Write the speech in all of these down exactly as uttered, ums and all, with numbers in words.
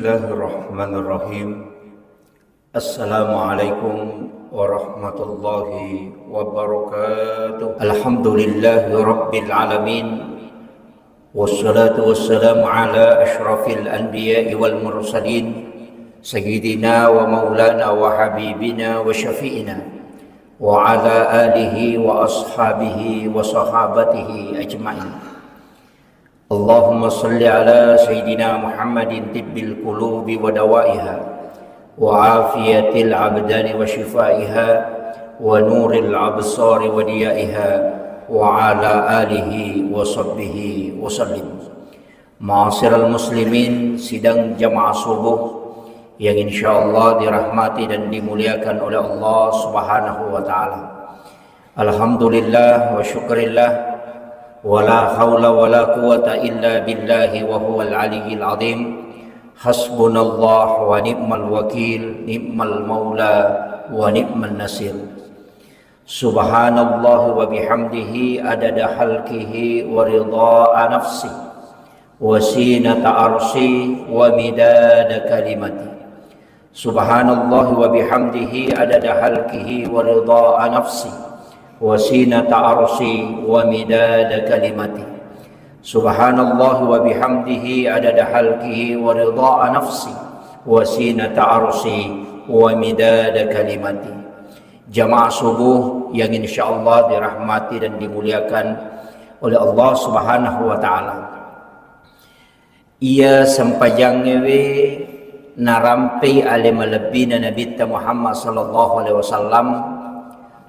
Bismillahirrahmanirrahim. Assalamualaikum warahmatullahi wabarakatuh. Alhamdulillahi rabbil alamin. Wassalatu wassalamu ala asyrafil anbiya'i wal mursalin, sayyidina wa maulana wa habibina wa syafi'ina, wa ala alihi wa ashabihi wa sahabatihi ajma'in. Allahumma salli ala sayyidina Muhammadin tibbil qulubi wa dawaiha, wa afiyatil abdani wa shifaiha, wa nuril absari wa diyaiha, wa ala alihi wa sahbihi wa sallim. Ma'asyiral muslimin, sidang jamaah subuh yang insyaallah dirahmati dan dimuliakan oleh Allah Subhanahu wa taala. Alhamdulillah wa syukrillah, wa la haula wa la quwata illa billahi wa huwal aliyyil azim. Hasbunallah wa ni'mal wakil, ni'mal maula wa ni'man nasir. Subhanallah wa bihamdihi adada halkihi wa ridha nafsi, wa sinata arsi wa midada kalimati. Subhanallah wa bihamdihi adada halkihi wa ridha nafsi, wa sinata arsi wa midada kalimati. Subhanallah wa bihamdihi adada halkihi wa ridha nafsi, wa sinata arsi wa midada kalimati. Jamaah subuh yang insyaallah dirahmati dan dimuliakan oleh Allah Subhanahu wa taala. Iya sempajangngewe narampei ale malebbina Nabitta Muhammad sallallahu alaihi wasallam,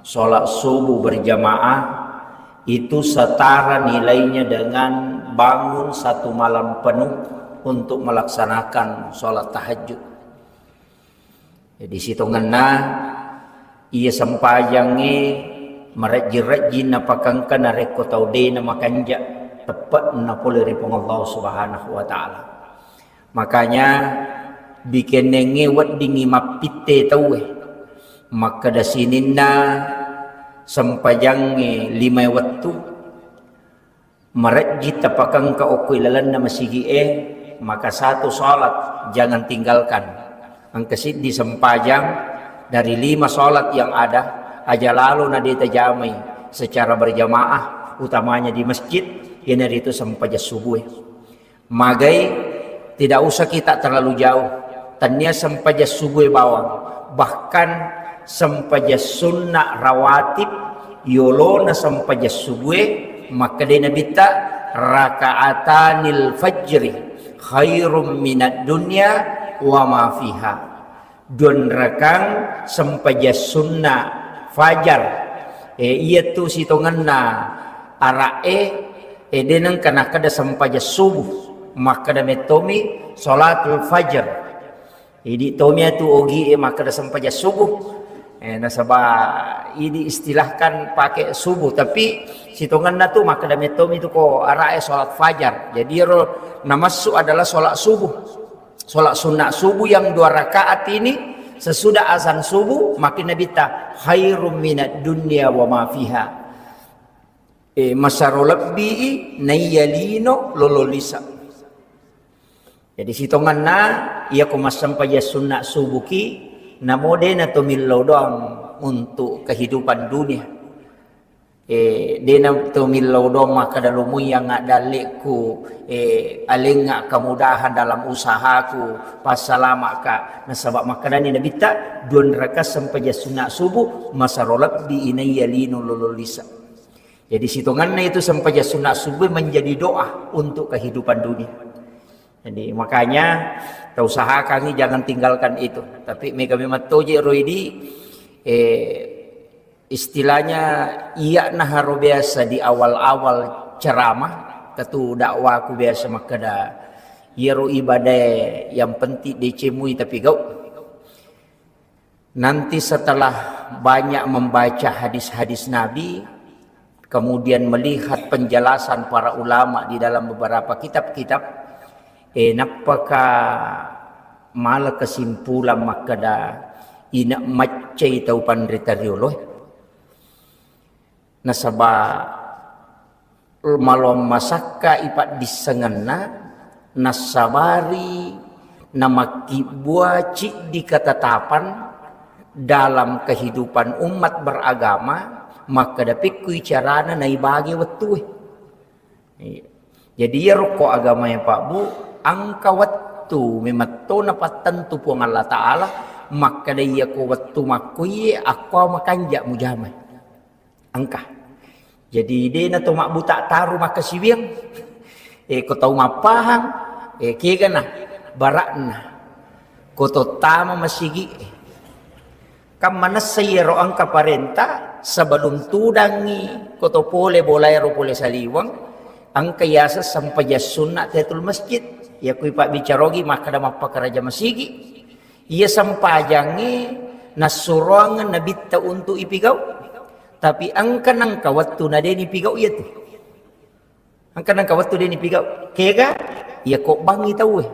sholat subuh berjamaah itu setara nilainya dengan bangun satu malam penuh untuk melaksanakan sholat tahajud. Jadi sitongenna iya sempajangnge marejji-rejji napakengka narekko tau de namakanja teppe'na pole ri Puang Allah Subhanahu wa taala. Makanya bikennengnge weddingngi mappitte tauwe makkeda sininna sempajangnge lima wettu, marejji tapakengka okko ilalenna masigi'e, maka satu salat jangan tinggalkan. Engka siddi sempajang dari lima salat yang ada, aja lalo na de tajamai secara berjamaah, utamanya di masjid, iyanaritu sempajang subuh. Magai, tidak usah kita terlalu jauh. Tennia sempajang subuh bawang, bahkan sempajang sunnah rawatib yolona sempajang subuh, makkedai Nabitta, "Raka'atanil fajri khairum minad dunya wa ma fiha." Duanrakang sempajang sunnah fajar, e, iyatu sitongenna ara'e, e, de nengka nakkeda sempajang subuh, makkeda mettomi salatul fajar. Idi tomi atu ogi e makkeda sempajang subuh. E, nasaba idi istilahkan pakai subuh, tapi sitongenna tu makkeda mettomi tu ko ara'e salat fajar. Jadi ero namassu adalah salat subuh. Salat sunat subuh yang dua rakaat ini sesudah azan subuh, makkeda Nabitta, "Khairum minad dunya wa ma fiha." E, masaro lebbi i naiya lino lolo lisa. Jadi sitongenna, iya ko massempajang sunat subuh ki, namo de na to millau doang untuk kehidupan dunia. E, de na to millau doang makkeda lomoi yang dalleku, e, alengnga kemudahan dalam usahaku, passalama'ka. Nasaba makkedani Nabitta, duanrakang sempajang sunat subuh, masaro lebbi i naiya lino lolo lisa. Jadi sitongenna itu sempajang sunat subuh menjadi doa untuk kehidupan dunia. Jadi makanya tausahakangi jangan tinggalkan itu. Tapi mega memang toje roidi, eh, istilahnya iya naharo biasa di awal-awal ceramah, ketu dakwaku biasa makkeda, iyaro ibadah yang penting decemui tapi gau. Nanti setelah banyak membaca hadis-hadis Nabi, kemudian melihat penjelasan para ulama di dalam beberapa kitab-kitab, eh, nappaka mala kesimpulan makkeda ina maccai tau panrita rioloe. Nasaba maloang masakka ipaddissengenna, nassabari Namakkibbua ciddi ketetapan dalam kehidupan umat beragama, makkeda pekkui carana naibage wettue. Iya. Jadi iyaro ko agamae, Pak Bu, engka wettu memetto napattentu Puang Allah Ta'ala, makkeda iyako wettu makkuiye akko makanja mujamai. Engka. Jadi de na to mabbuta taru makkasiwiang. Eh, ko tau mappahang, eh, kegana barakna. Ko to tama masigi, eh. Kan manessa iyaro engka parenta sebelum tudangi ko to pole bolaero pole saliweng, engka yaseng sempajang sunna tahiyatul masjid. Iya kui pabbicarogi makkeda mappakaraja masigi. Iya sempajangnge nassuroang nabitta untuk ipigau. Tapi engka nengka wettu na de nipigau iya tu. Engka nengka wettu de nipigau. Kega? Iya ko bangi tauwe.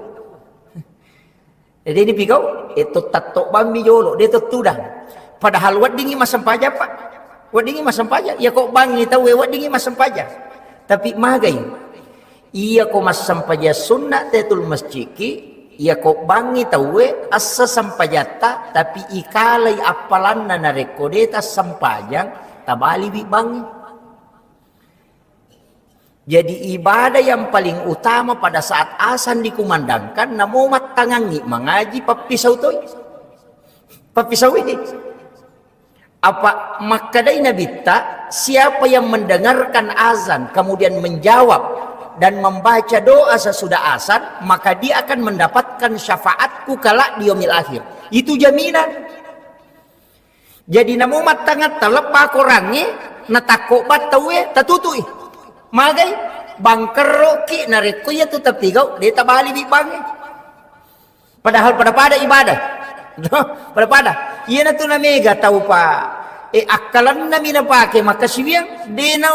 De nipigau, eh, to tatto bammi jolo, de to tudang. Padahal weddingi massempajang, Pak. Weddingi massempajang. Iya ko bangi tauwe, weddingi massempajang. Tapi magai. Iya ko massempajang sunna tahiyatul masjidki, iya ko bangi tauwe assa sempajatta, tapi ikalai appalanna narekko de tassempajang, tabaliwi bangi. Jadi ibadah yang paling utama pada saat azan dikumandangkan, namo mattangangi mangaji pappisau toi. Pappisau ini. Apa makkedai Nabitta, siapa yang mendengarkan azan kemudian menjawab dan membaca doa sesudah azan, maka dia akan mendapatkan syafaatku kelak di yaumil akhir. Itu jaminan. Jadi namo mattangatta leppa korangnge, natakko battauwe, tatutui. Magai, bangkerroki narekko iya tu tapigau, de tabaliwi bangnge. Padahal pada-pada ibadah. Pada-pada. Iyanatu namega tau, Pak. Eh, akkalannami napake makkasiwiang, de na,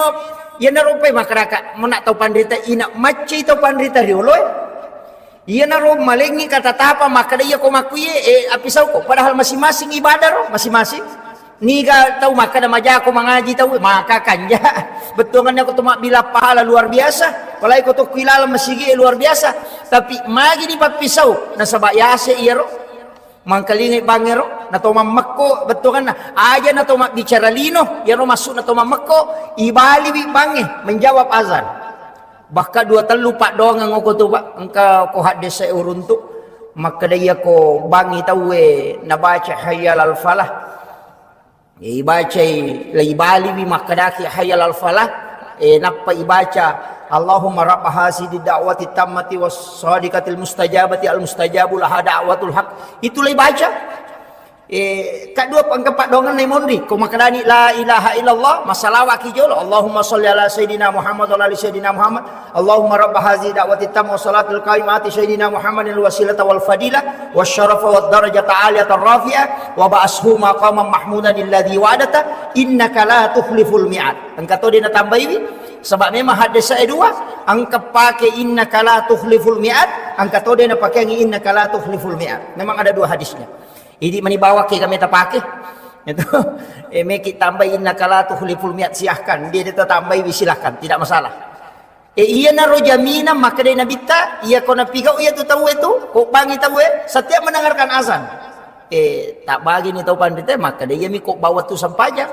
iyanaro pai makkadaka, mena tau panrita, ina maccai tau panrita rioloe. Iyanaro malengi katatapa makkeda iya ko makkuye, eh, appisauko. Padahal masing-masing ibadah ro, masing-masing. Niga tau makkeda majako mangaji tau, maka kanja. Bettuangannya ko to mabbila pahala luar biasa. Apalagi ko to kuilala masigi luar biasa. Tapi magi ni pappisau, nasaba yase iyaro. Mangkalingai bangngero, na to mammekko bettuanganna. Aja na to mabbicara lino, iyaro maksudna to mammekko, ibaliwi bangnge menjawab azan. Bahkan dua tellu paddoangeng oko tu, Pak, engka ko haddese uruntu. Makkeda iya ko bangi tauwe nabaca hayya alal falah. E, ibacai, la ibaliwi makkedaki hayya alal falah. E, nappa ibaca, Allahumma rabba hazihi da'wati tammati was sadiqatil mustajabati al mustajabu laha da'watul haq. Itu la ibaca. Eh, kaddua pa-, engka paddoangenna monri. Ko makkedani la ilaha illallah, massalawaki jolo. Allahumma shalli ala sayyidina Muhammad wa ala ali sayyidina Muhammad. Allahumma rabba hazihi da'wati tamma wa salatil qaimah ati sayyidina Muhammadin al wasilata wal fadilah wa syarafa wa darajata aliyata rafi'ah wa ba'ashu maqaman mahmudan alladzi wa'adata innaka la tukhliful mi'ad. Engka to de natambaiwi, sebab memang haddese dua, engka pake innaka la tukhliful mi'ad, engka to de napakeangi innaka la tukhliful mi'ad. Memang ada dua hadisnya. Idi mani bawang ke kami tapake. Itu, eh, meki tambai innaka la tukhliful mi'ad, silahkan. Dia, dia tambai, silahkan, tidak masalah. Eh, iyanaro jaminan makkeda Nabitta, iya ko napigau iya tu tau itu, ko bangi tau, setiap mendengarkan azan. Eh, tak bagi ni tau panrita, makkeda iya mi ko bawa tu sempajang.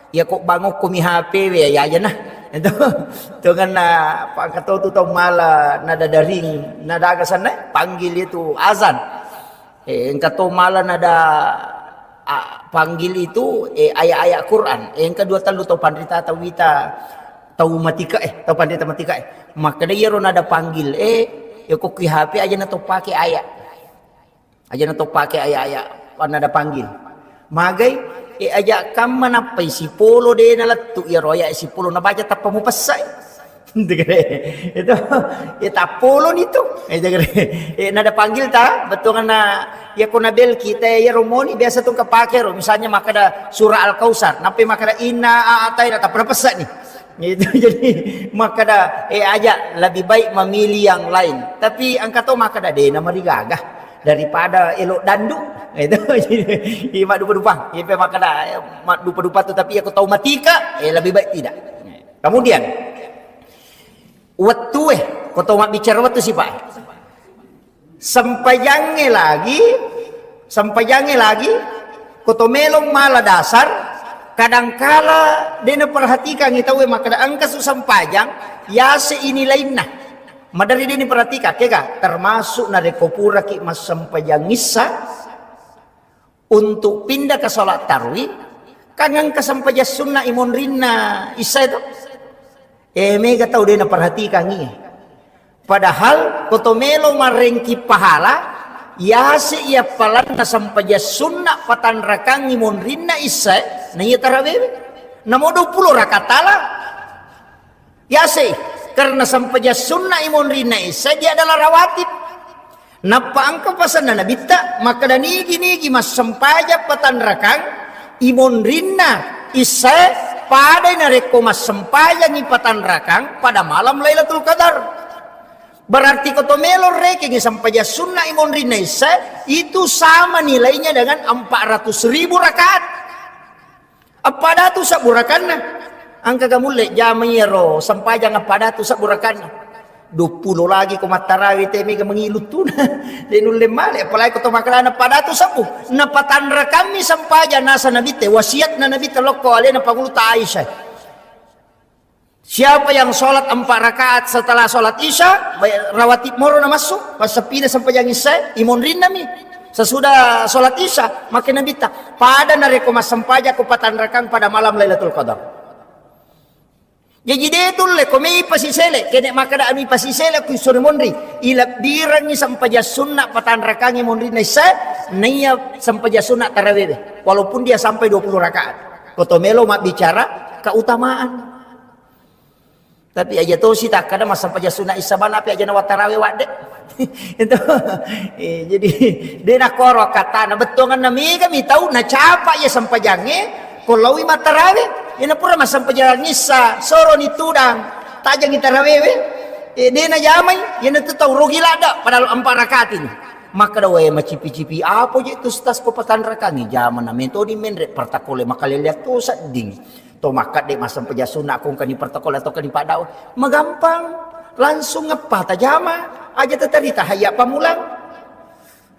Iya ko bangokko mi H P we, ya aja nah. Itu, tu kan na, pangkato tu tau mala, nada daring, nada aga sana, panggil itu azan. Eh, engka to mala nada, a, panggil itu, eh, ayat-ayat Quran. Eh, engka dua tellu tau panrita tau wita, tau matika, eh, tau panrita matika, eh. Makkeda iyaro nada panggil, eh, ya ko ki H P aja na to pake ayat. Aja na to pake ayat-ayat, nada panggil. Magai, eh, aja kamma nappai sipolo de nalettu iyaro ayat sipolo nabaca tappa mupessa, eh. Itu, ya, tappoloni tu. Itu, eh, nada panggil ta, bettuanna, ya, ko nabel kita, ya, romoni, biasa tu kepake ro. Misalnya, makkeda surah Al-Kausar, nappai makkeda inna a'taina, tappa napessa ni. Itu, jadi, makkeda, eh, aja, lebih baik memilih yang lain. Tapi, engka to makkeda, de, namarigaga. Daripada elok dandu. Itu, jadi, iya, maddupa-dupa. Iya, pe makkeda, eh, maddupa-dupa tu, tapi, ya, ko tau matika, eh, lebih baik tidak. Kemudian, wettue, ko tau mabbicara wettu sipa. Sempajangnge lagi, sempajangnge lagi, ko to melo mala dasar, kadangkala de' naperhatikangngi tauwe makkeda engka su sempajang, yase ini lainna. Maderri de' niperhatikang, kega? Termasuk narekko puraki massempajang issa, untuk pindah ke sholat tarwi, kan engka sempajang sunna imonrinna issa itu. Eh, mega tau de' naperhatikangngi. Padahal ko to melo marengki pahala, yase iya palanna sempajang sunna patanrakangngi monrinna issa, na iya tarawewe. Namo dua puluh rakaat tala. Yase, karena sempajang sunna imonrinna issa dia adalah rawatib. Nappa engka pasanna Nabitta, makkeda nigi-nigi massempajang patanrakang imonrinna issa, padai narekko massempajangi patanrakang pada malam Lailatul Qadar. Berarti ko to melo rekengi sempajang sunna imonrinna issa, itu sama nilainya dengan empat ratus ribu rakaat. Appada tu sabbu rakanna. Engka ga mulle jama iyaro sempajang appada tu sabbu rakanna. Dua puluh lagi ko mattarawe te mega mangilu tuna. De' nulle male, apalagi ko to makalana pada tu sabbu. Napatanrakammi sempajang nasa Nabitte, wasiatna Nabitte lokko alena pangulutta Aisyah. Siapa yang sholat empat rakaat setelah sholat Isya, baik rawatib moro na massu, passeppina sempajang Isya, imonrinna mi. Sesudah sholat Isya, makkeda Nabitta, pada narekko massempajang ko patanrakang pada malam Lailatul Qadar. Jaji de' tulle ko mei pasisele, kene makkeda ami pasisele ku sore monri, ilebbirengngi sempajang sunna patanrakangngi monrinna Isya, naiya sempajang sunna tarawewe, walaupun dia sampai dua puluh rakaat. Ko to melo mabbicara keutamaan. Tapi aja tosi takkada massempajang sunna Isya bana, tapi aja nawattarawe wadde. Itu. Eh, jadi de' nakkoro akkatana, bettuanganna mega mi tau nacapa iya sempajangnge ko laowi mattarawe. Iyana pura massempajang Isya, soroni tudang, tajangi tarawewe. Eh, de' najamai, iyana tu tau rogi ladda, padahal empat rakaat ini. Makkeda wae macipi-cipi, apa je tu stas ko patanrakangngi, jamana metodi menre pertakole makaleleang to sedding. To makkadde massempajang sunna ko engkani pertokol atau kani paddawa. Magampang. Langsung ngeppa tajama. Aja teteri tahayya pamulang.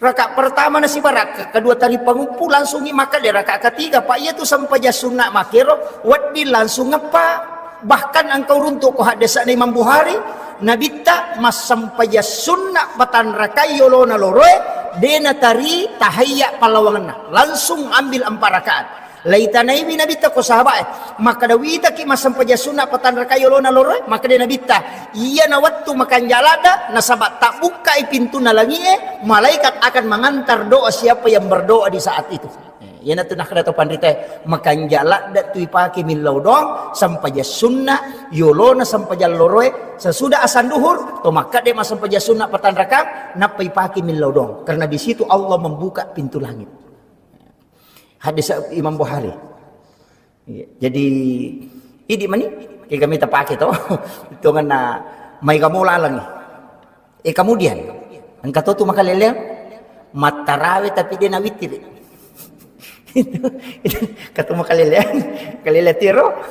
Raka pertama nasiba raka kedua tari panguppu, langsungi makkadde raka ketiga. Pak, iya tu sempajang sunna makero, wedding langsung ngeppa. Bahkan engkau runtuk ko haddesana Imam Bukhari, Nabitta massempajang sunna patanrakai yolona loroe, de natari tahayya pallawangenna. Langsung ambil empat rakaat. Laitanaiwi Nabitta ko sahabae, makkeda, "Witaki massempajang sunna patanrakai yolona loroe?" Makkeda Nabitta, "Iyana wettu makanja ladda, nasaba tabbukkai pintunna langie, malaikat akan mengantar doa siapa yang berdoa di saat itu." Eh, iyanatu nakkeda to panritae, makanja ladda tu ipake millau doang, sempajang sunna yolona sempajang loroe, sesudah asan duhur, to makkeda massempajang sunna patanrakang, nappa ipake millau doang. Karena di situ Allah membuka pintu langit. Hadis Imam Bukhari. Iya. Jadi, idi mani, kega mita pake to. Hitunganna mai kamu lalangi. Eh, kemudian, engka to tu makaleleang, mattarawe tapi de nawitiri. Itu, itu, katu makaleleang, kalele tiro,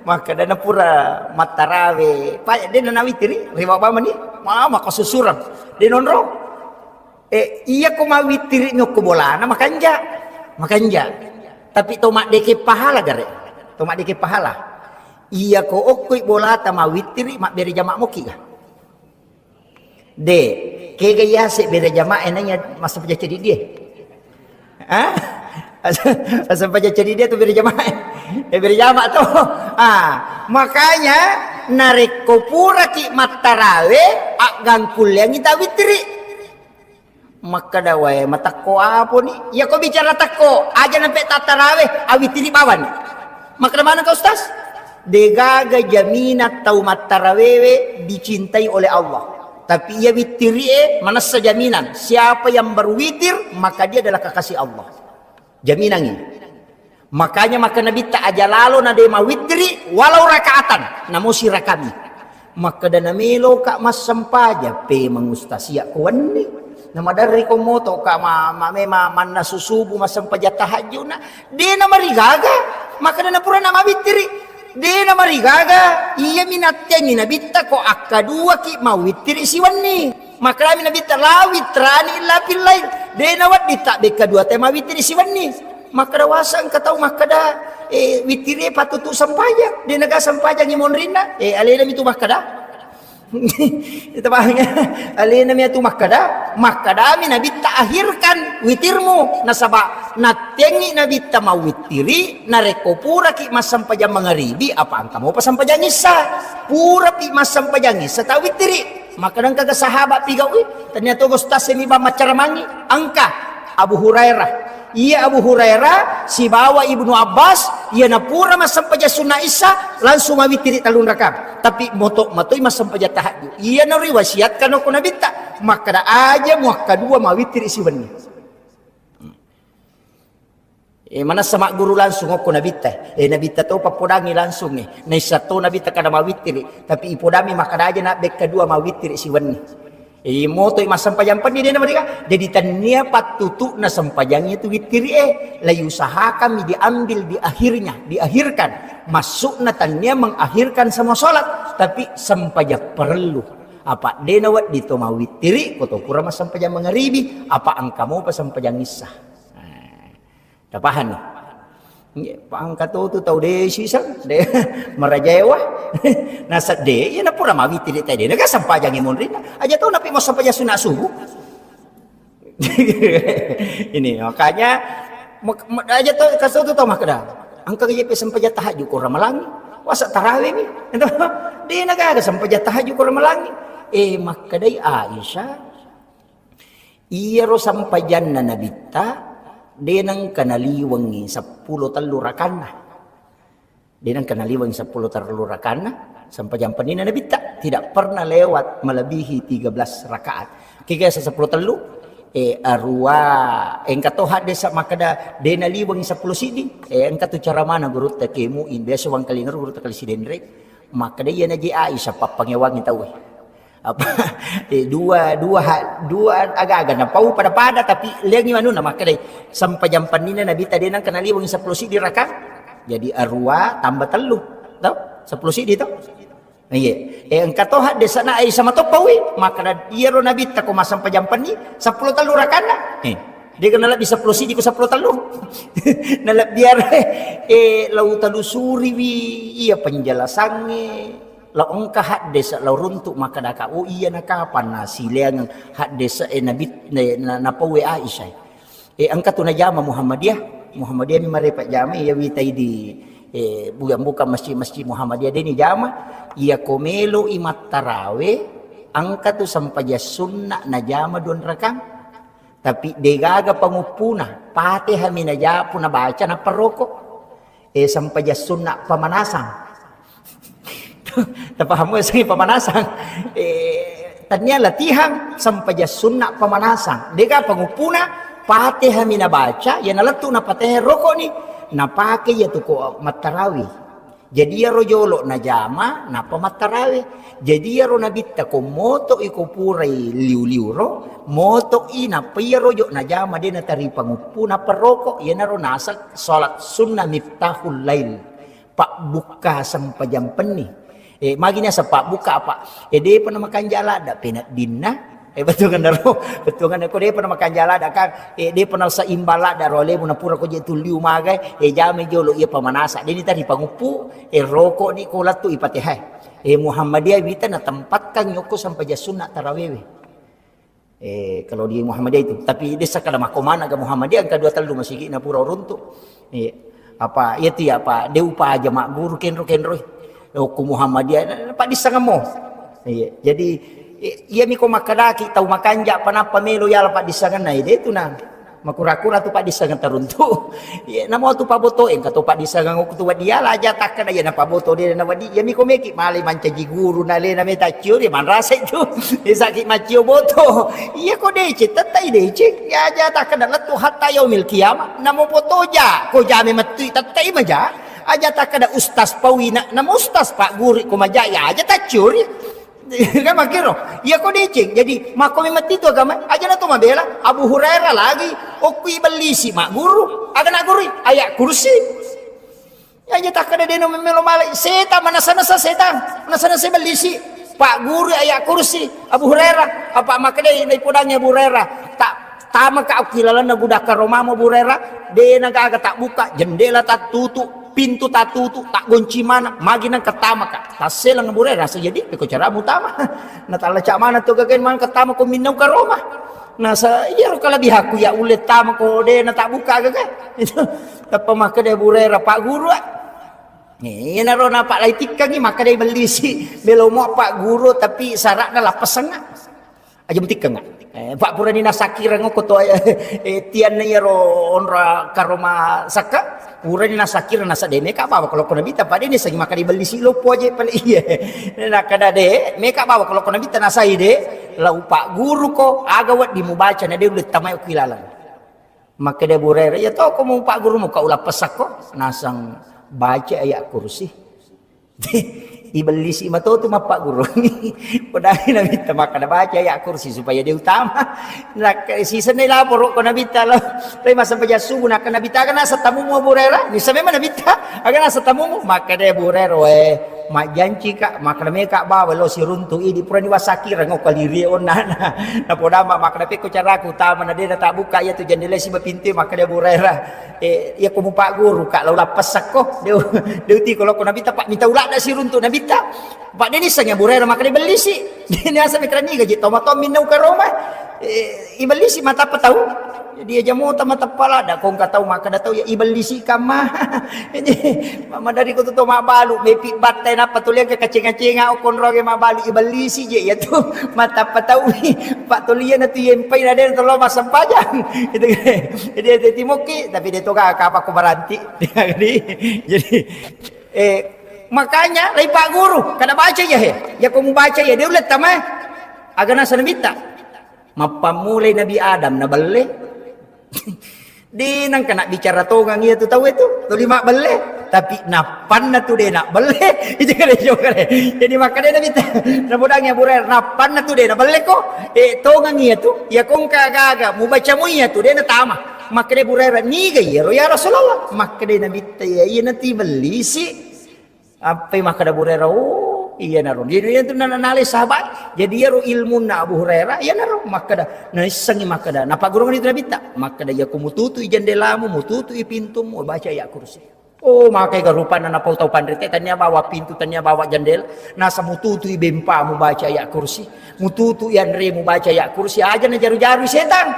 maka dana pura mattarawe, pa de nawitiri, riwa bamani, mama kasusurang, de nonro. Eh, iya ko mawittiri mi okko bolana, makanja. Makanja. Tapi to maddeke pahala gare. To maddeke pahala. Iya ko okkoi bolata mawittiri, mabbere jama moki ga? De, kega yase bere jama enanya masa paja cedi dia. Hah? Masa paja cedi dia tu bere jama. Eh, bere jama to. Ah, makanya narekko puraki mattarawe, aggangkulleangi tawittiri. Makkeda wae, matakko aponi? Iya ko bicara takko, aja nampe tattarawe, awitiri bawani. Makkeda maneng ka Ustaz? Degaga jaminan tau mattarawewe dicintai oleh Allah. Tapi iya wittirie manessa jaminan. Siapa yang berwitir, maka dia adalah kekasih Allah. Jaminan ini. Makanya maka Nabitta aja lalo na de mawittiri walau rakaatan, namo sirakami. Makkeda namelo ka massempajang, pemeng ustasia ko wenni. Na maderri ko moto ka ma, ma, mema manna susubu massempajang tahajud na. De na marigaga. Makkeda na pura na mawittiri. De na marigaga. Iya mi nattengi Nabitta ko akkaduaki mawittiri siwenni. Makkedami Nabitta, "La witrani illa fil lail." De nawedding tabbekka dua tae mawittiri siwenni. Makkeda, "Waseng engka tau makkeda, eh, wittiri pattutu sempajang. De naga sempajangi monrinna." Eh, alenami tu makkeda. Itu paham ya? Alenami tu makkeda. Makkedami Nabitta, "Akhirkan witirmu." Nasaba nattengi Nabitta mawittiri, narekko puraki massempajang mangaribi, apa engka mopa sempajang issa. Purapi massempajang issa tawittiri. Makkeda engkaga sahabat pigaui, tania togo stasemi bang maccaramangi, engka Abu Hurairah. Iya Abu Hurairah sibawa Ibnu Abbas, iya napura massempajang sunna issa, langsung mawittiri tellung rakang. Tapi moto-motoi massempajang tahajud. Iya nariwasiatkan okko Nabitta, makkeda aja muakka dua mawittiri siwenni. Eh, manessa magguru langsung okko Nabitta. Eh, Nabitta to pappodangi langsung, eh. Naissa to Nabitta kada mawittiri, tapi ipodami makkeda aja nabbekka dua mawittiri siwenni. Eh, motoi massempajang penni de namarika. Jadi tania pattutu'na sempajang itu wittiri, eh. La yusahakan diambil di akhirnya, diakhirkan. Maksudna tania mengakhirkan semua sholat, tapi sempajang perlu. Apa de nawedding to mawittiri, ko to pura massempajang mangaribi, apa engka mopa sempajang issa. Eh. Tapahanni? Nggih, pangka to tu tau de siseng, de marajaewa. Nasedde, iya napura mawittiri tadi, naga sempajangi monrinna. Aja tau napi mau sempajang sunat subuh. Ini makanya mak-, mak-, aja tau kasih tu tau makkeda. Engka je pe sempajang tahajud ko Ramalangi. Wasa tarawih mi. De naga sempajang tahajud ko Ramalangi. Eh, makkedai Aisyah, iyaro sampajanna Nabitta, de nengka naliwengi seppulo tellu rakanna. De nengka naliwengi seppulo tellu rakanna, sampajang penninna Nabitta. Tidak pernah lewat melebihi tiga belas rakaat. Kega sa seppulo tellu, eh, arua, engka to haddesa makkeda, de naliwengi seppulo siddi. Eh, engka tu cara mana gurutta kemu, in biasa wangkalinga gurutta kali Sidenreng. Makkeda iya naji Aisyah pappangewangi tauwe. Apa, eh, dua, dua ha-, dua aga-aga napau pada-pada, tapi liangi manuna makkedai, sampajang penninna Nabitta de nengka naliwengi seppulo siddi rakang. Jadi arua tambah tellu, to? Seppulo siddi to? Iya. Eh, engka to haddesa na Aisyah matoppaui, makkeda iyaro Nabitta ko massampajang penni seppulo tellu rakanna. Eh, de nalebbi seppulo siddi ko seppulo tellu. Nalebbi are, eh, lau telusuriwi iya penjelasangnge. Lao engka haddesa lao runtu makkedaka, oh iya na kapan na sileangeng haddesa e Nabi, na, na, napaue Aisyah. E engka tu najama Muhammadiyah, Muhammadiyah mi marepa jama iya witai di, e, bukan-bukan masjid-masjid Muhammadiyah deni jama, iya ko melo i mattarawe, engka tu sempajang sunna najama duanrakang. Tapi degaga panguppuna, Fatihah mi najapu nabaca nappa roko. Eh, sempajang sunna pamanasang. Tapahamu sengi pamanasang? Eh, tania latihan sempajang sunna pamanasang. Dega panguppuna, Fatihah mi nabaca, ya nalettu napateh roko ni, napake ya tu ko mattarawi. Jadi iyaro jolo najama nappa mattarawe. Jadi iyaro Nabitta ko moto'i ko purai liu-liu ro, moto'i nappa iyaro jo najama de natari panguppu nappa roko. Iyanaro naseng salat sunnah miftahul lail, pabbukka sempajang penni. Eh, magi naseng pabbukka apa? Eh, depa namakanja ladda peneddinna. Eh, bettuanna ro, bettuanna ko depa namakanja ladda kan, eh, depa naseimbang ladda ro alemu napura ko je tulliu magai, eh, jamai jolo iya pamanasa, deni tadi panguppu, eh, roko ni ko lettu ipatehai. Eh, Muhammadiyah wita natempatkan yokko sempajang sunna tarawewe. Eh, kalau di Muhammadiyah itu, tapi desa kada makkomana ga Muhammadiyah, engka dua tellu masigi napura uruntu. Eh, apa, iya tu ya, apa, de upaja magguru kenro-kenroi. Okko Muhammadiyah, na-, na-, paddissengeng mo. Iya, jadi, i-, iya miko makkedaki tau makanja panappa melo yala paddissengenna, ide tu na makura-kura tu paddissengeng taruntu. Iya, namo tu paboto, engka to paddissengeng okko tu wedding yala aja takkeda iya na paboto de na wedding. Iya miko meki malai mancaji guru na lena meta ciori manrasa itu. Isaki macio boto. Iya ko deceng, tettai deceng. Iya aja takkeda lettu hatta yaumil qiyamah. Namo boto ja, ko jame mettui tettai maja. Aja takkeda ustaz pawina, namo ustaz pak guru ko maja, iya aja taccuri. Kan makkiro. Iya ko deceng. Jadi, makko memang titu agama, aja na to mabela. Abu Hurairah lagi, okkui bellisi magguru, aga na guru, ayat kursi. Aja takkeda deno memelo malai, setang, manasa-nasa setang, manasa-nasa bellisi. Pagguru ayat kursi, Abu Hurairah. Apa makkedai naipodangngi Abu Hurairah, tak tamaka okki lalenna gudang karomamu Abu Hurairah, de nagaga tabbuka, jendela tattutu, pintu tattutu, taggonci mana, magi nang ketamaka. Tasseleng Abu Hurairah, sejadi peko caramu tama. Natalla cak mana tu gaga man ketama ko minnau karoma. Nasa iyaro kalebihaku ya ulle tama ko de na tabbuka gaga. Itu tappa makkeda Abu Hurairah, Pak Guru, ah. Iyanaro napalaitikkangi, makkeda ibellisi, melomo Pak Guru, tapi syaratna lappesengnga. Aja mutikkengnga. Eh, Pak purani nasakireng ko to, eh, tianna iyaro onro karoma sakka, purani nasakireng nasa de meka bawa kalau kona bita, pada ini segi makkeda ibellisi loppo aja pale iya. Nakkeda de meka bawa kalau kona bita nasai de, lau Pak Guru ko, aga wedding mubaca na de ulle tamai okki laleng. Makkeda Abu Hurairah, "Iya toko mu Pak Guru muka ulappessakko, nasang baca ayat kursi." Ibellisi matotu mappaggurungi. Podai Nabitta makkeda baca ayat kursi supaya de utama. Nak sisenna laporo ko Nabitta lo. Tapi masa pajak subuh nak Nabitta kan asa tamumu Abu Hurairah. Bisa memang Nabitta. Aga nasa tamumu, makkeda Abu Hurairah, "Weh, majjancika, makkeda meka bawa lo siruntu idi purani wasakireng ko kaliri onna." Napodama makkeda pekko caraku tama na de na tabuka iya tu jendela siba pintu, makkeda Abu Hurairah, "Eh, iya ko mupagguru ka lau lappessakko." Deu, deu tiko lokko Nabitta, Pak, minta ulada siruntu Nabitta. Pak, de nissengi Abu Hurairah makkeda ibellisi. De niasa mikirani gaji tau matau minnau karoma. Eh, ibellisi matappa tau. Jadi aja mota matappa lada, ko engka tau makkeda tau ya ibellisi kamma. Jadi mama dari ko to mabbalu, mepi battai nappa tuliang ke kaceng-kacenga okkonroge mabbalu ibellisi je ya tu. Matappa tau. Pak tuliang na tu yempai na de tolo massempajang. Gitu. Jadi ada timokki, tapi de to ka apa ko baranti. Jadi, jadi eh, makanya lai Pak Guru, kada baca ya he. Ya ko mubaca ya de ulle tamai. Aga nasa Nabitta. Mappammulai Nabi Adam na belle. De nangka nak bicara tongang iya tu tau itu, tuli mabbelle. Tapi nappanna tu de nak belle. Itu kare jokare. Jadi makkeda Nabitta. Nabodangi Abu Hurairah, nappanna tu de nak belle ko. Eh, tongang iya tu. Ya ko engka gaga mubaca mu iya tu de na tama. Makkeda Abu Hurairah, "Niga iyaro ya Rasulullah?" Makkeda Nabitta, "Iya, iya nati bellisi." Appai makkeda Abu Hurairah, "Oh, iyanaro." Jadi iyanatu na-, nalai sahabat. Jadi iyaro ilmunna Abu Hurairah, iyanaro makkeda, naissengi makkeda, napaggurungi itu Nabitta. Makkeda, "Iya ko mututui jendelamu, mututui pintumu, baca ayat kursi." Oh, makai ga rupanna napau tau panrite, tania bawa pintu, tania bawa jendela, nasa mututui bempamu baca ayat kursi. Mututu yanremu baca ayat kursi, aja najaru-jaru setang.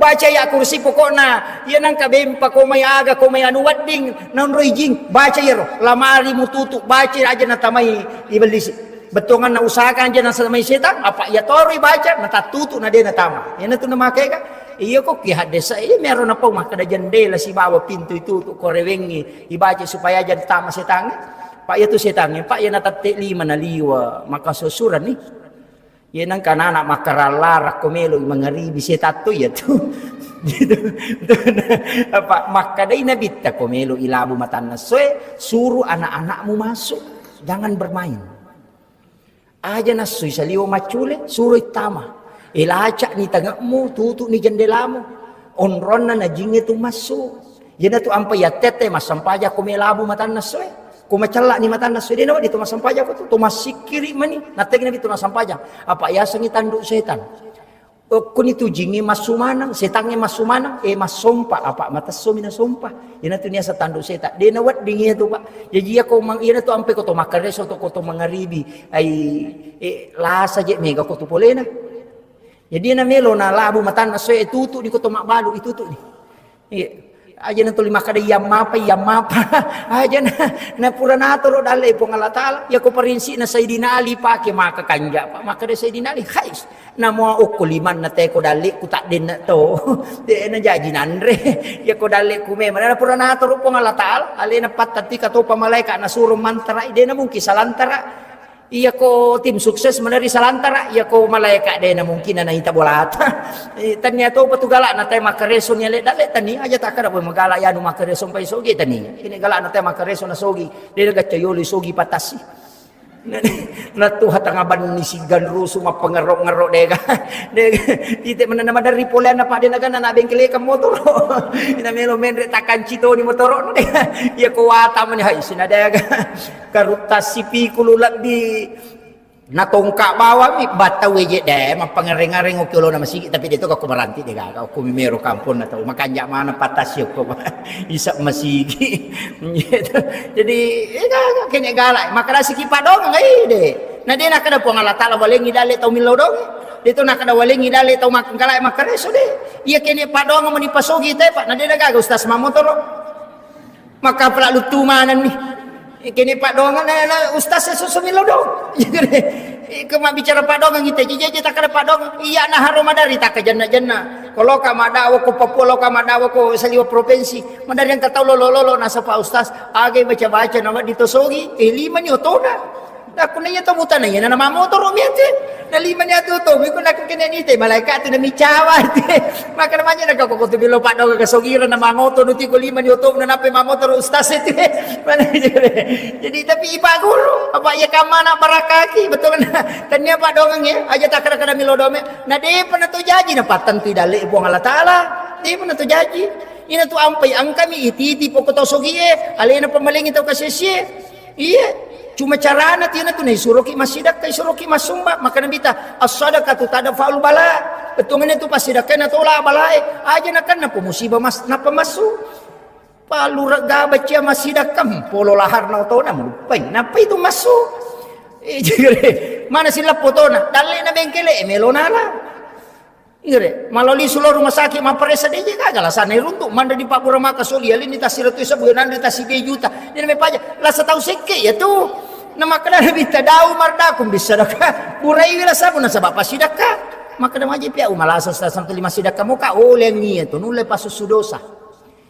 Baca ayat kursi pokokna, iya nangka bempa ko mai aga ko mai anu wedding, naonroi jing, baca iyaro, lamari mututu, baca aja natamai ibellisi. Bettuanganna usahakan aja nasamai setang, apa iya toroi baca, natattutu na de natama. Iyanatu namakeka, iya ko ki haddesa, iya mero napau makkeda jendela sibawa pintu itutu, ko rewengi, ibaca supaya aja tama setangnge. Pak iya tu setangnge, Pak iya natette lima naliwa, maka susuran ni. Iya nangka anak-anak makkarallarang ko melo mangaribi setan tu iya tu. Gitu. Apa makkedai Nabitta ko melo ilabu matanna soe, suruh anak-anakmu masuk. Jangan bermain. Aja nassui saliwa maccule, suruh tama. Ilacak ni tangekmu, tutup ni jendelamu. Onronna na jinge tu masuk. Iyanatu ampai yattette massempajang ko melabu matanna soe. Ko macellani matanna soe, de nawedding to massempajang ko tu, to massikkiri mani. Nattegi nabi to massempajang. Apa yasengi tanduk setan. Okkoni tu jingi massu maneng, setangnge massu maneng, eh, massompa, apa matessomi nasompa. Iyanatu niasa tanduk setan. De nawedding iyatu, Pak. Jaji iyako mang-, iyanatu ampai ko to makkareso to, ko to mangaribi. Ai, eh, lasa je mega ko tu polena. Jadi na melo na labu matanna soe, eh, tutup ni ko to mabbalu, itutup ni. Iya. Aja na tuli makkeda, "Iya mapa, iya mapa." Aja na, na pura natoro dalle Puang Allah Taala. Iya ko parinsipna Sayyidina Ali pake maka kanja, Pak. Makkeda Sayyidina Ali, "Hai, namo okko limanna teko dalle ku tak denna to." De na jaji nanre. Iya ko dalle ku memang na pura natoro Puang Allah Taala. Alena pattati katopa malaika nasuro mantara, de na mungkin salantara. Iyako tim sukses meneri salantara, iyako malaika de na mungkin na naita bolata. Eh, tania to patu galak na tai makkareso ni ale dalle tania aja tak kada boleh magalak ya anu makkareso pai soge tania. Ini galak na tai makkareso na sogi, de na gacca yolo sogi patasi. Na tu hatang aban ni sigan rusu mapangero-ngero de ga. De ga. Ite mana nama dari polean apa de na gana na bengkele ka motor. Ina melo menre takanci to ni motor. De ga. Iyako wata mani hai sina de ga. Karutta sipikulu lebbi Natongka bawammi battau eje de mappangereng-ngareng okki olona masigi, tapi de to ko baranti de gaga okko mimero kamponna tau makanja mana patasi okko isa masigi. Jadi eh, gaga kene galak makadasiki padong eh de. Na de nakada Puang Allah Taala walengi dale tau millau dong. De to nakada walengi dale tau makkala makkareso de. Iya kene padong meni pasogi te pak na de gaga ustaz mamotoro. Maka pala luttu manenni. Kene padongan na, na ustaz e susu milo dong. Ke mabbicara padongan kita jeje takada padongan. Iya na haro madari tak jenna-jenna. Kalau ka madawa ko Papua lo ka madawa ko saliwa provinsi. Madari yang katau lolo lolo nasapa ustaz. Age baca-baca nama ditosogi. Eh lima ni otona. Nakku naiya to mutana iya na mamotoro miate. Na lima ni atu to miko nakku kene ni te malaika tu na micawa te. Maka namanya na koko tu bilo padongan kasogira na mangoto nuti ko lima ni oto na nape mamotoro ustaz te. Mana jadi tapi ipa guru apa iya kamana barakaki betul na. Tania padongan ya aja takada-kada milo dome. Na depa na to jaji na pattentu dalle Puang Allah Taala. Depa na to jaji. Ina tu ampai angkami ititi poko to sogie alena pemalengi tau kasesie. Iya, cuma carana tiana tu naisuroki massidakka, isuroki massumba. Maka Nabi ta, as-sadaqatu tadfa'ul bala. Bettuanganna tu passidakka natola balae. Aja nakanna po musibah mas napa massu. Palura gaba cia massidakka, hmm, polo laharna otona melupai. Napa itu massu? Eh, jegere. Mana silap potona? Dalle na bengkele, eh, melonala. Inggre, maloli sulo rumah sakit mapparessa deje gaga lasana iruntu manre di pabbura maka soli alinni tassiratu sabu nanre tassi dua juta. Dia namanya paja lasa tau sekke ya tu. Na makkeda Nabi tadau mardakum bisadaka. Buraiwi lasamu nasaba pasidakka. Makkeda maji pia umalasa sa sampai lima sidakka muka olengi ya tu nulle pasussu dosa.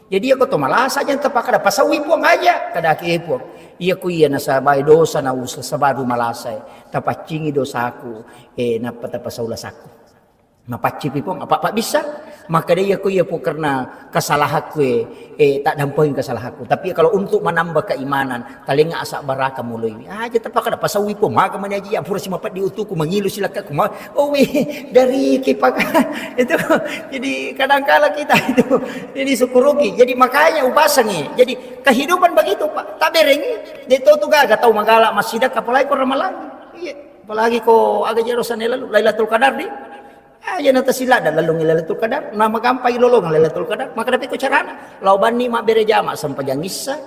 Jadi aku to malasa aja tapakada pasawi puang aja kada ke puang. Iya ku iya nasabai dosa na usa sabaru malasa. Tapaccingi dosaku. Eh napa tapasau lasaku. Mapaccipi Puang, apa, apa bisa? Maka dia iya ko iya Puang karena kesalahanku eh, eh tak dampingi kesalahanku. Tapi kalau untuk menambah keimanan, talenga asa baraka mulai. Aja tapakada pasawi Puang, maka mani aja ya pura si mapeddi utuku mangilu silakaku. Ma, oh weh, dari kipaka itu. Jadi kadangkala kita itu ini syukuruki. Jadi makanya upasangi. Jadi kehidupan begitu Pak. Tak berengi. Dia tahu tu gaga tahu magala masyidak apalagi ko ramalang. Iya, apalagi ko aga jero sana lalu Lailatul Qadar di. Aja na tasilada lalung Lailatul Qadar, na magampai lolongang Lailatul Qadar. Maka dapat ko carana. Lao banni mabbere jama sempajang issa.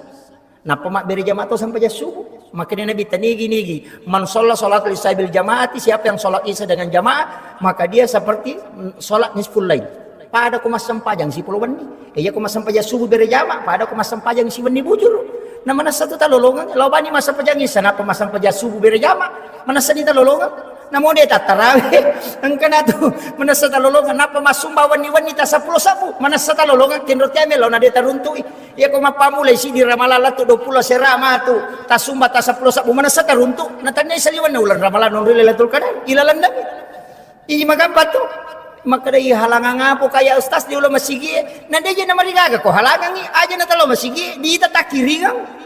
Nappa mabbere jama to sempajang subuh. Makanya Nabi tanigi-nigi, "Man shalla sholatul isya bil jamaati," siapa yang sholat isya dengan jamaah, maka dia seperti mm, sholat nisful lail. Pada ko massempajang sipolo wenni. Iya ko massempajang subuh bere jama, pada ko massempajang si wenni bujur. Na manessa tu talolongang, lao bani massempajang isya, nappa massempajang subuh bere jama. Manessa ni talolongang. Namo de tattarawe. Engka na tu manessa talolongang nappa massumba wenni-wenni ta seppulo sabbu. Manessa talolongang kenro tiame lao na de taruntu'i. Iya ko mappamulai siddi ramalang lettu dua puluh sera matu tasumba ta seppulo sabbu manessa taruntu. Na tannia saliwenna uleng ramalang nonri Lailatul Qadar. Ilalenna. Iji magampa tu. Makkeda iya halangang apa kaya ustaz di ulo masigi. Na de je na marigaga ko halangangi aja na talo masigi di ita takkiringang.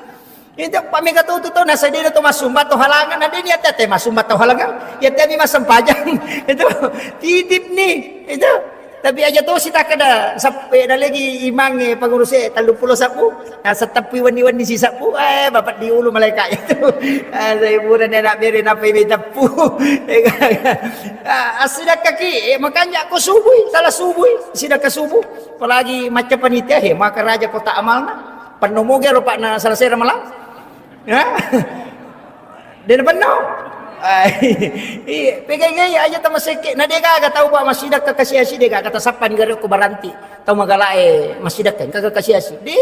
Itu pamega tu tu na sedena to masumba to halangan na de ni ate masumba to halangan. Ya te mi masempajang. Itu titip ni. Itu tapi aja to si takkeda sap eh, da lagi imangnge pengurus e telluppulo sabbu. Nah, seteppui wenni-wenni si sabbu, eh, bapak di ulu malaikat itu. Ah, saya buran anak bere napa ini teppu. Ah, asidakka ki, eh, makanya ko subui, salah subui, sidakka subuh. Apalagi macam panitia, he, maka raja kota amalna. Penuh moge rupa na selesai ramalang. Ya. Dena benno. Iya, pegai-gai aja tama sekke. Na de gaga tau ba masidakka kasiasi de gaga tasappan gare ko baranti. Tau magalae masidakka gaga kasiasi. De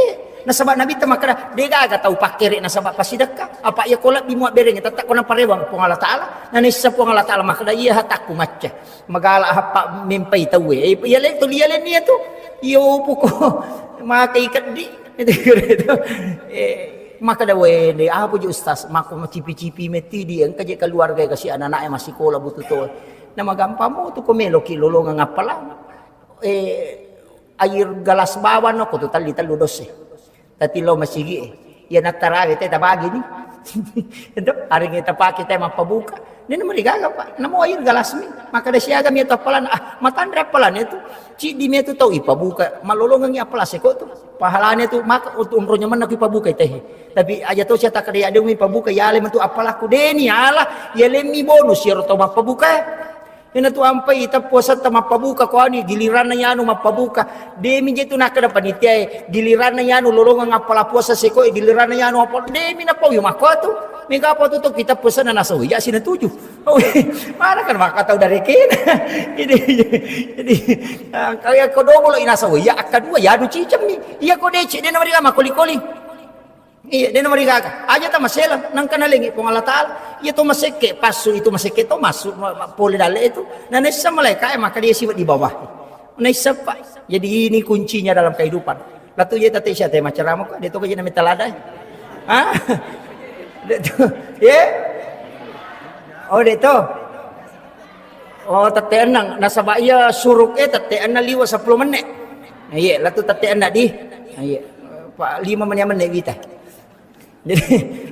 nasaba Nabi ta makkeda de gaga tau pakkere nasaba pasidakka. Apa iya ko lebbi mua bereng tetta ko naparewang Puang Allah Taala. Na nissa Puang Allah Taala makkeda iya hatakku macca. Magala happa mempai tauwe. Eh, iya le to lia le nia tu. Iyo puko. Maka ikeddi. Itu kira itu. Eh, maka da wende apa je ustaz mako cipi-cipi meti di engka je keluarga kasi anak-anak masih sekolah butuh to. Nama gampang mo tu ko melo ki lolongang appalang. Eh, air gelas bawang no ko tu tali telu dosse. Tati lo masigi eh. Ya natarawe te tabagi ni. Itu hari kita pakai te mappabuka. Ini nama digaga pak. Namo air gelas mi. Maka da siaga mi atau appalang. Ah, matanre appalang itu. Cidi mi itu tau ipabuka. Malolongang appalang seko tu. Pahalanya tu maka untuk umrohnya menna ki pabuka teh. Tapi aja to saya tak ada ada mi pabuka ya le metu apalaku deni ala ya le mi bonus ya to mappabuka. Ina tu ampai ita puasa ta mappabuka ko ani giliranna yanu mappabuka. Demi je tu nakada panitia e, giliranna yanu lolongang appala puasa seko e, giliranna yanu apa demi na pau yo mako tu. Mega apa tu to kita puasa na naso ya sina tuju. Oh, mana kan maka tau dari kena. Jadi jadi ah, kaya ko dobo lo inasa ya akka dua ya du cicem ni. Iya ko dece de na mari mako koli-koli. Iya, dena marigaga. Aja ta masela, nangka nalengi Puang Allah Taala. Iya to masekke, passu itu masekke to massu ma- ma- pole dalle itu. Na naissa malaika e maka dia siwa di bawah. Naissa pa. Jadi ini kuncinya dalam kehidupan. Latu je tate sia te macerama ko, de to ko je na metta lada. Ha? De to. Ye? Oh, de to. Oh, tette ennang. Nasaba iya suruk e tette ennang liwa sepuluh menit. Iya, latu tette ennang di. Iya. Pak lima menit menit wita. Jadi,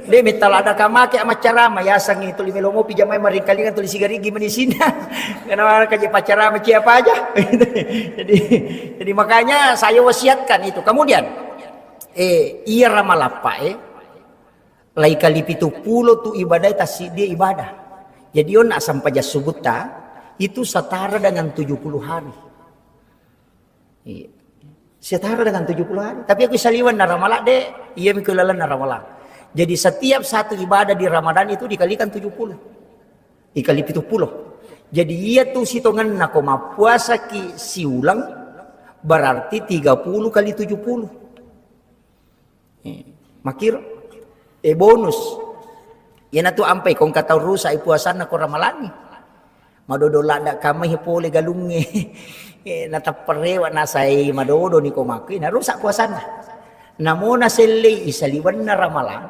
de metta lada kamake amaccarama yasengngi tuli melo mopi jamai maringkalingan tuli sigarigi mani sinna. Karena kaji paccarama cia apa aja. Jadi, jadi makanya saya wasiatkan itu. Kemudian, eh, iya ramalappa eh, lai kali pitu pulo tu ibadah tassi dia ibadah. Jadi onna sampajang subutta itu setara dengan tujuh puluh hari. Iya. Setara dengan tujuh puluh hari. Tapi aku saliwan na Ramalang de, iya mi kulalan na Ramalang. Jadi setiap satu ibadah di Ramadan itu dikalikan tujuh puluh. Dikali pitu pulo. Jadi iya tu sitongenna ko mappuasa ki siulang berarti tiga puluh kali tujuh puluh. Eh, makiro. Eh, bonus. Iyanatu ampai ko engka tau rusak i puasanna ko ramalangngi. Madodo ladda kamai pole galungnge. Eh, natapperewa nasai madodo ni ko makku, narusak puasanna. Namo nasellei isaliwenna ramalang,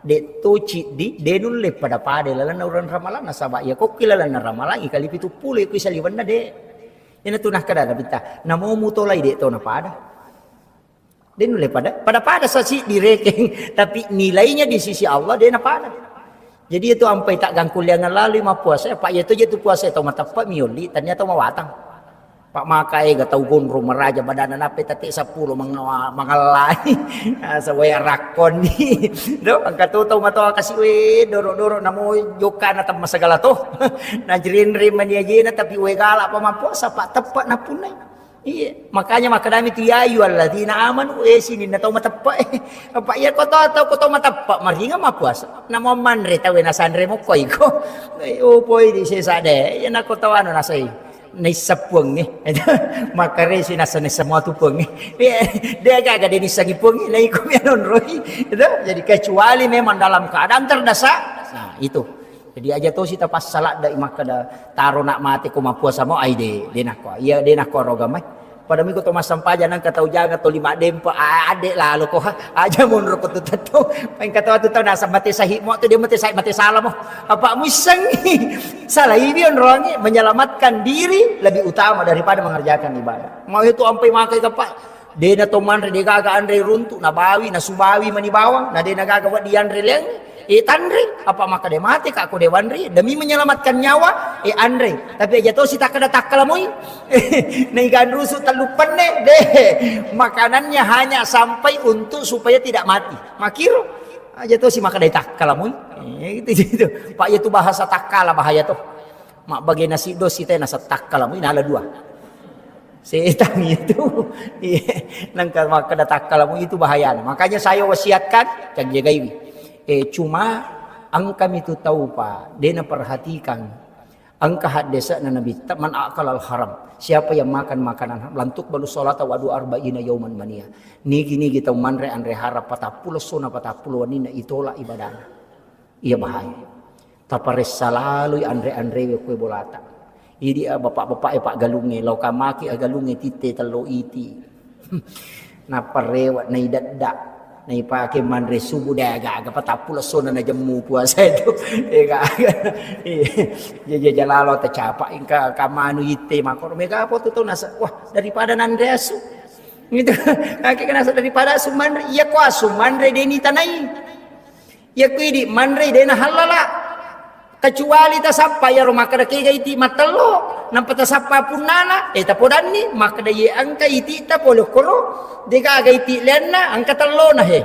de to ciddi, de nulle pada-pada lalenna urang ramalang, nasaba iya kokki lalenna ramalang, ikali pitu pulo iko isaliwenna de. Iyanatu nakkeda Nabitta, namo mutolai de to napada. De nulle pada, pada-pada sasi direkeng, tapi nilainya di sisi Allah de napada. Jadi itu ampai tak gangkuliangan lalu mappuasa, Pak, ya itu je tu puasa tau mateppe mioli, tania tau mawatang. Pak maka ega tau gondrong maraja badana nape tette seppulo mengawa-, mangallani. Asa waya rakkonni. Do, engka to tau matoa kasi we doro-doro namo jokana temma segala to. Najrinri mani ajena tapi we galak pa mappuasa, Pak, teppe napunnai. Iya, makanya makkedami tu ya ayyuhalladzina amanu, eh, sininna tau mateppe. Apa iya ko tau, tau ko tau mateppe maringa mappuasa. Namo manre tau nasanre mokko iko. Eh, oh poi di sesa de. Iya nako tau anu nasai. Naissa puangnge. Makaresi nasa naissa mua tu puangnge. Iya, de gaga de nissangi puangnge. Na iko mi anonroi. Itu. Jadi kecuali memang dalam keadaan terdesak. Nah, itu. Jadi aja tosi tapassaladda i makkeda taro nak mate ko mappuasa mo ai de, de nakko. Iya de nakko roga mai. Pada miko to massampajang nangka tau janga toli maddempa, a-, adde lalo ko ha. Aja monro ko tu tetto. Engka tau tu tau nasa mate sahi mo tu de mate sahi mate salah mo. Apa muissengi? Salah ibi onroangi menyelamatkan diri lebih utama daripada mengerjakan ibadah. Mau itu ampai makai ke Pak. Dena to manre de gaga anre runtu, nabawi, nasubawi mani bawang, na dena gaga wedding anre leng, eh tanre, apa maka de mate ka ko de wanre, demi menyelamatkan nyawa, eh anre. Tapi aja to si takkeda takkalamui. Naigan rusu tellu penne, de. Makanannya hanya sampai untuk supaya tidak mati. Makiro. Aja to si maka de takkalamui. Eh, gitu, gitu. Pak, itu bahasa takkala bahaya to. Mabbage nasi do si tena sa takkalamui nala dua. Setan itu. Iya. Nangka makkeda takkalamu itu bahayana. Makanya saya wasiatkan, jagaiwi. Eh, cuma engka mitu tau, Pak, dena perhatikan. Engka haddese'na Nabitta, "Man akalal haram." Siapa yang makan makanan haram, lantuk balu salata wadu arba'ina yauman mania. Nigi-nigi tau manre anre haram patappulo sona patappulo wenninna itolak ibadana. Iya bahaya. Taparessa laloi anre-anrewe kue bolata. Idi a bapak-bapak e pak galungnge, lao kamaki a galungnge titte tello iti. Naparewa, naidedda, naipake manre subuh de aga-aga patappulo sona najemmu puasa itu. Ega. Iya. Jaja jalalo tacapa engka kamanu itte makoro mega apa tu tau nasa. Wah, daripada nanre asu. Gitu. Akhirnya nasa daripada asu manre. Iya ko asu manre deni tanai. Iya ku idi manrei de nahallala. Kecuali tasappa iyaro makkeda kega iti mattello, nampa tasappa punnana, eh, tapodanni makkeda ye engka iti ta pole koro, degaga iti lenna, engka tellona he.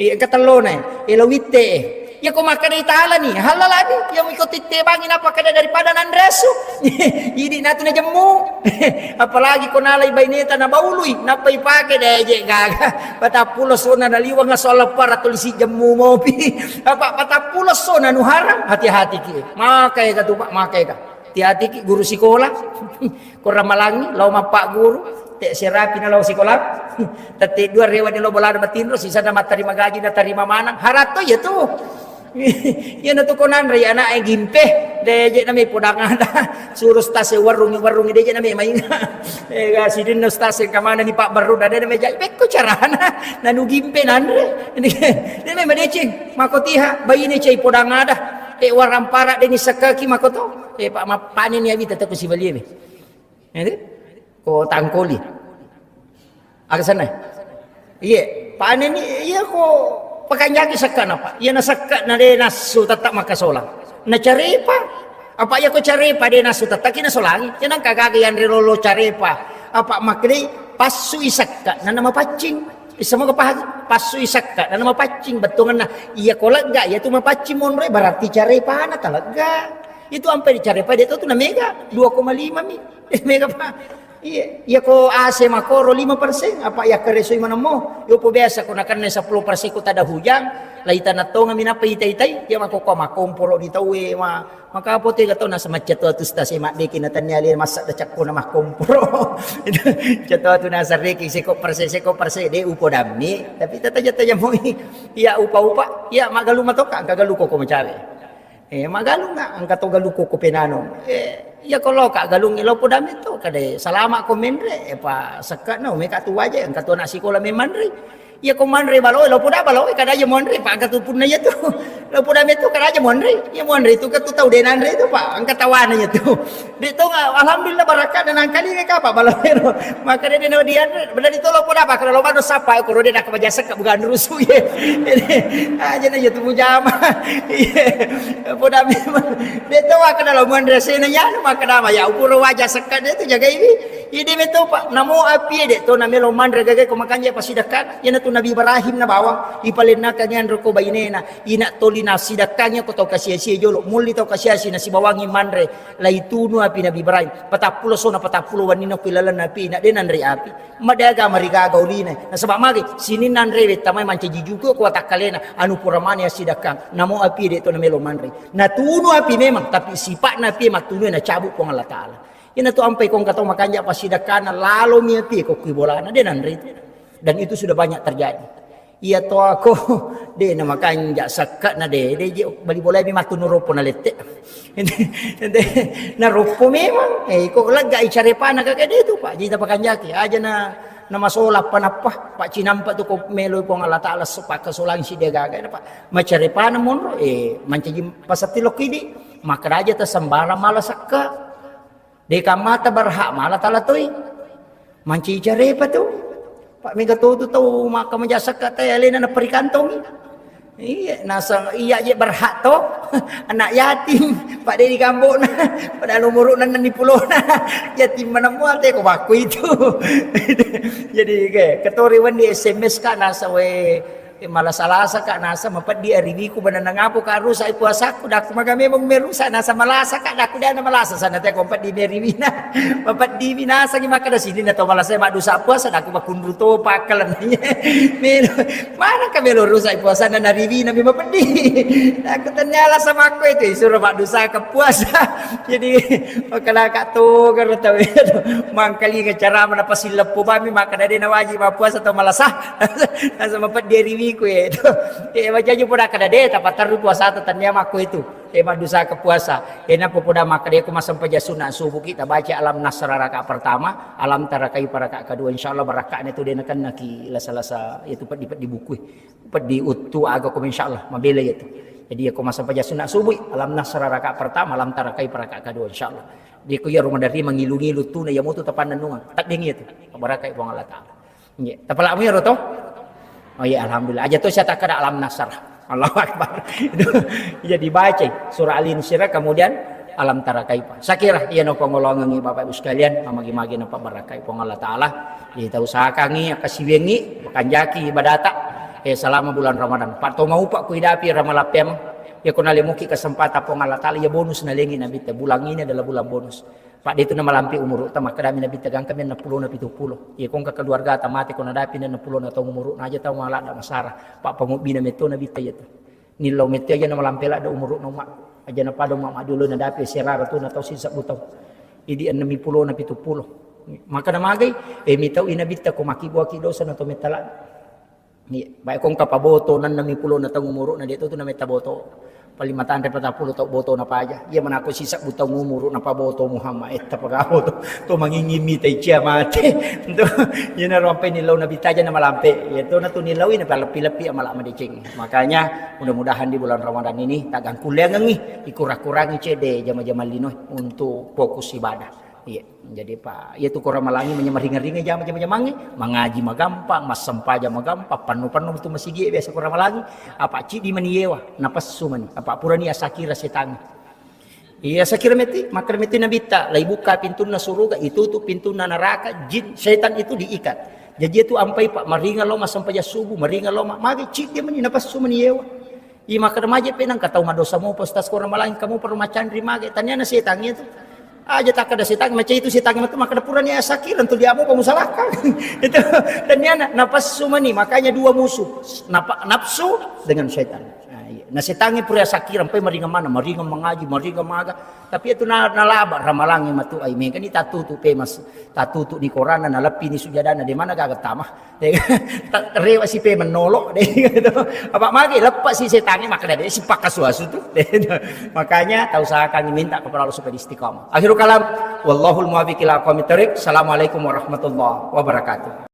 Eh, engka tellona he. Eh, lo witte, eh. Iyako makkeda italani, halalani, iya miko titte bangi napa keda daripada nanre asu. Idi natu najemmu. Apalagi ko nalai baineta nabaului, nappa ipake, deje gaga. Patappulo sona naliwang aso leppa ratulisi jemmu mopi. Apa patappulo sona nu haram, hati-hati ki. Maka ega tu, Pak, maka ega. Hati-hati ki guru sikola. Ko ramalangi, lao mappagguru, te serapi na lao sikola. Tette dua rewa ni lao bolana matinro, sisana mattarima gaji, natarima manang. Haratto iya tu. Iyana tu ko nanre anak e gimpe, deje name podang ada. Suro stase warungi, warungi deje name mainga. Eh, ga sidinna stase kamana ni Pak Barru, dade name jai. Pekko carana, nanu gimpe nanre. Dia memang deceng, mako tiha, baine cai podang ada. Eh, warang para deni sakaki mako to. Eh, Pak, ma-, pane ni abi tetap ku sibalie me. Ede? Ko tangkoli. Aga sana? Iye, pane ni, iya ko pakanjaki sakka napa? Iya na sakka na de nassu tetap makasolang. Na carepa. Apa iya ko carepa de nassu tetap kina solangi. Kena kagaga yang rilolo carepa. Apa makni passu isakka na nama paccing. Semoga paham. Passu isakka na nama paccing bettuanna. Iya ko lega iya tu mapaccing monro berarti carepa na talega. Itu ampe di carepa de tu na mega dua koma lima mi. Mega pa. Iya, iya ko A C makoro lima persen, apa iya keresoi manammo? Yo po biasa ko nakenna sepuluh persen ko tada hujang, lai tanah tonga minapa itai-itai, iya mako ko makomporo di tauwe ma, maka apa tega tau nasa macca tu atus tase maddeki na tannia le masa da cakko na makomporo. Itu catu atu nasa reki seko persen, seko persen de upo dammi, tapi tata jata jamoi. Iya upa-upa, iya magalu matoka, galu koko macare. Eh, magalung nga, engka to galukku ko penano. Eh, iya ko loka galung lo podame to, kade salama ko menre, eh, pa sekka no, meka tu waje, engka to na sikola memanre. Iya ko manre balo, lo poda balo, eh, kada aja monre, pa engka tu punna iya tu. Lo podame tu kada aja monre. Iya monre tu ke tu tau denanre tu, pa engka tawana iya tu. De to nga, alhamdulillah barakka dan angkali ke kapa balo ero. Maka de no dianre, bela di to lo poda pa kada lo bado sapa ko rode nak baja sekka bukan rusu ye. Aja na iya tu mujama. Iya. Poda memang. De to makkeda lo manre sena yanu makkeda ma ya upuro waja sekka de tu jagai wi. Ide me to pa namo api de to na melo manre gagai ko makanja pasidakka. Yana tu Nabi Ibrahim na bawang ipalennaka nyanro ko bainena. Ina toli nasidakkangi ko tau kasia-sia jolo. Mulli tau kasia-sia nasibawangi manre. Lai tunu api Nabi Ibrahim. Patappulo sona patappulo wanni no ko ilalenna api. Ina de nanre api. Madaga marigaga uline. Nasaba magi sininna anrewe tamai mancaji juku ko watakkalena anu pura mani assidakkang. Namo api de to namelo manre. Natunu api memang, tapi sipa'na api mattunu nacabu Puang Allah Ta'ala. Ina tu ampai kong katau makanja pasidakkana lalo mi api ko kui bolana de nanre itu. Dan itu sudah banyak terjadi. Iya to ako de na makanja sakka na de de je bali bolai mi mattunu ropo na lette. Ente, ente, naroppo memang. Eh, iko lega i carepana kake de tu, Pak. Jita pakanjaki. Aja na, na masola panappa, Pak, cinampa tu ko melo Puang Allah Ta'ala so pakkasolang si de gaga, Pak. Macarepana monro, eh, mancaji pasatti lokki di. Maka aja ta sembarang mala sakka. De kamata berhak mala tala toi. Manci carepa tu. Pak mega to tu tau maka majasakka te alena na perikantongi. Iya, nasa iya je berhak to. Anak yatim, Pak de di gambokna. Pada umuruna ni pulona. Yatim mana muate ko bakku itu. Jadi ke, ketori wendi S M S ka nasa we Eh, malasa-lasa ka nasa mapeddi ariwiku banana ngapo ka rusak puasaku, daku maga memang merusak nasa malasa ka, daku dana malasa sana te ko peddi meriwina. Mapeddi mi nasa ki makkeda sini na to malasa maddusa puasa, daku makunru to pakkalan. Melo, mana ka melo rusak puasa na nariwina mi mapeddi. Daku tanya alasa makko itu, suruh maddusa ke puasa. Jadi, makkeda ka to garo tawe. Mangkalinga cara mana pasileppo bami makkeda de na wajib puasa to malasa. Nasa mapeddi riwiku e to. E, majaji poda kada de, tapatterru puasata tannia makko itu. E, maddusaka puasa. E, nappa poda makkeda ko massempajang sunna subuh ki tabaca Alam Nasra rakaat pertama, Alam Tara Kaifa rakaat kedua. Insyaallah barakka'na tu de nakennaki lasa-lasa itu peddi-peddi buku. Peddi uttu aga ko insyaallah mabela itu. Jadi ko massempajang sunna subuh, Alam Nasra rakaat pertama, Alam Tara Kaifa rakaat kedua insyaallah. Di ko iya rumah dari mangilu-ngilu tu na iya mutu tapannennunga. Tadding itu. Barakai Puang Allah Ta'ala. Nggih. Tapalamu iyaro to? Oh iya, alhamdulillah. Aja to saya takkada Alam Nasr. Allahu Akbar. Itu jadi baca surah Al-Insyirah, kemudian Alam Tara Kaifa. Saya kira iya no pangolongengi Bapak Ibu sekalian, magi-magi na pabarakai Puang Allah Ta'ala. Kita usahakangi, akasiwengi, makanjaki ibadata. Eh, selama bulan Ramadan. Pak to mau Pak kuidapi Ramalang pemeng. Ya kuna lemuki kesempatan Puang Allah Ta'ala, ya bonus nalengi Nabi te bulan ini adalah bulan bonus. Pak de tu na malampe umuru'ta, makkedami Nabitta gangkami enneng pulona pitu pulo. Iya ko engka keluargata mate ko nadapi enneng pulona taung umuru'na aja tau maladda masara. Pak pangobbina metto Nabitta iya tu. Nillau metto aja na malampe ladda umuru'na umma. Aja na pada umma maddiolo nadapi serara tu na tau sisebbu tau. Idi enneng pulona pitu pulo. Maka na magai, eh, mitau i Nabitta ko makibuaki dosa na to mettala. Iya, baik ko engka paboto, nennemi pulona taung umuru'na, de' to tu nametta boto. Paling matanre patappulo tau botona paja. Iya, manako sisebbu taung umuru'na paboto Muhammad, eh, tapagaboto. To manginging mita icia mate. Itu, iya, narampai nillau Nabitta aja na malampe. Iya, to na tu nillau ini paleppi-leppi amala madeceng. Makanya, mudah-mudahan di bulan Ramadan ini, tagang kuliangengi, ikura-kurangi cede jama-jama lino untuk fokus ibadah. Iya. Jadi, Pak, iya tu ko Ramalangi manyammaringa-ringa jama-, jama-jamangnge, mangaji magampang, massempajang magampang, pannu-pannu tu masigi biasa ko Ramalangi, apa ciddi mani yewa, napassu mani, apa purani asakira setangnge. Iya, sakira meti, makkeda meti Nabitta, lai buka pintunna suruga, itu tu pintunna neraka, jin, setan itu diikat. Jadi itu ampai Pak, maringa lo massempajang subuh, maringa lo ma-, magi ciddi mani, napassu mani yewa. Iya, makkeda maje pe nangka tau madosa mopa, Ustaz, ko Ramalangi kamu perlu macanri mage. Taniana setangnge tu. Aja takkeda setang, maca itu setang metu, makkeda purani asakira tu diamo pa musalakka. Itu taniana napassu mani, makanya dua musuh. Napa-, nafsu dengan setan. Nah, iya. Nah, setangnge pura asakira, ampai maringa mana, maringa mangaji, maringa maga. Tapi itu na-, nalaba Ramalangi matu ai, mega ni tatutu pe mas-, tatutu ni korana, naleppi ni sujadana, de mana gaga tama. Ta-, rewa si pe mennolok, de gitu. Apa magi lepas si setangnge, maka de si pakasuasu tu. Makanya, tau usahakan minta kepada Allah supaya istiqamah. Akhirul kalam, wallahul muwaffiq ila aqwamit thariq. Assalamualaikum warahmatullahi wabarakatuh.